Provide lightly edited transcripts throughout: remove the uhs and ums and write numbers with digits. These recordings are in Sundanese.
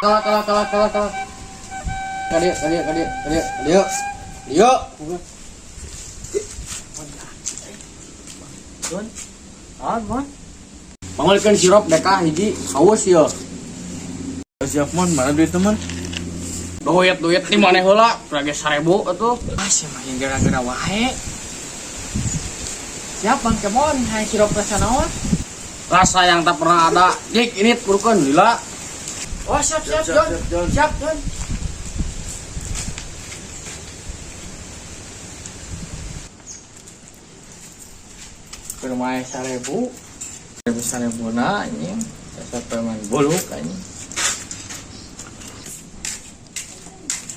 Kala kala kala kala kala. Kadieu kadieu kadieu kadieu kadieu. Dieu. Don. Ah, Mon. Pangolikeun sirup deka hiji haus ye. Siap mon, mana duit teman? Duit duit di mana heula? Prage 1000 atuh. Ah, sia mah yang gara-gara wae. Siap Bang Kemon, hayang sirup rasa naon? Rasa yang tak pernah ada. Jik ini burukeun lila. Oh, siap siap, Siap, John. siap, John. Siap, John. Ke rumah 1000. 1000 1000 na anjing. Rasa preman buluk anjing.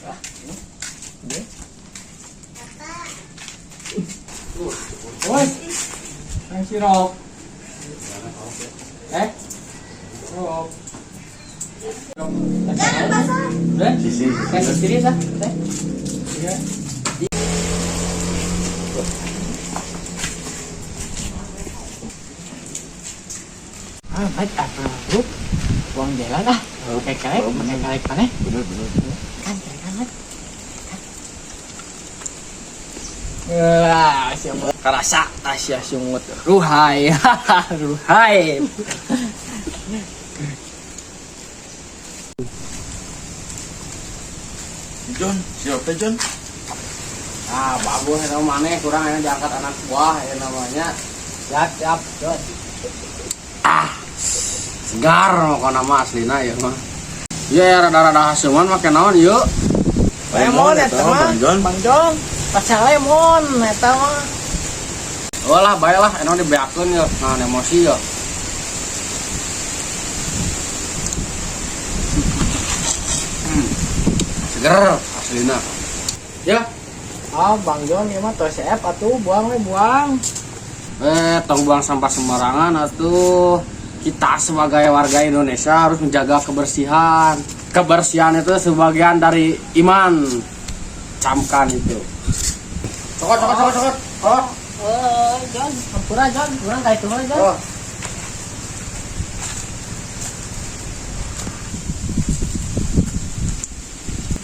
Ah, ini. Ini. Woi. Yang sirup. Eh? Sirup. Udah? Sisi. Kan serius ah, teh. Iya. Ah, baik apa bro? Buang jalan ah. Kayak kayak, kayak kayak mana? Bener bener. Kan kan kan. Wah, siapa kerasa Tasya sungut ruhai, ruhai. John, siap teh John. Ah, bagus eta maneh kurang enak diangkat anak buah ya namanya. Siap, siap, John. Segar pokona mah aslina ya mah. Iya rada-rada haseuman make naon yeuh. Lemon eta mah. Bang John. Bang John, rasa lemon eta mah. Oh lah bae lah enak dibeakeun yeuh. Nah emosi yeuh. Seger aslina. Ya, Ah, Bang John ieu mah tos CF atuh, buang we buang. Tong buang sampah sembarangan atuh. Kita sebagai warga Indonesia harus menjaga kebersihan. Kebersihan itu sebagian dari iman. Camkan itu. Cokot, cokot, cokot, cokot. Oh. Oh, John, ampura John, urang ka itu mah John. Oh.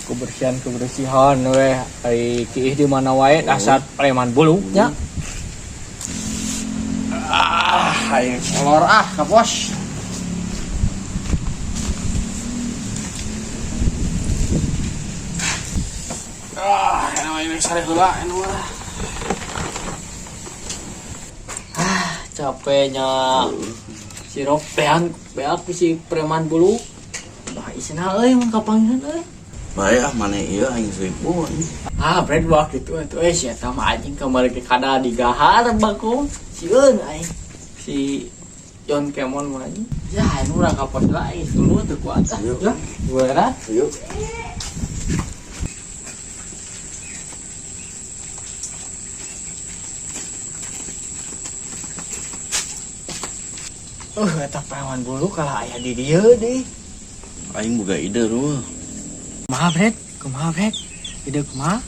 Kebersihan kebersihan weh, ari kiih di mana wae dasar preman buluknya. Ah, aing kolor ah, kapos. Ah, enak ini sare heula enak mah. Ah, capeknya. Sirup bean beak si preman buluk. Bah, isina euy mun kapanggihan euy. Bae ah mana ieu aing seribu. Ah, bread wah gitu atuh eh sia mah anjing kamari ke kada digahar bakung. Sieun aing. Si John Kemon mah anjing. Ya, anu urang ka pos lah aing dulu teu kuat ah. Yuk. Ya, gua Yuk. Eta preman bulu kalah aya di dieu deui. Aing boga ide ruh. Kumaha, Bret? Kumaha, Bret? Ide kumaha?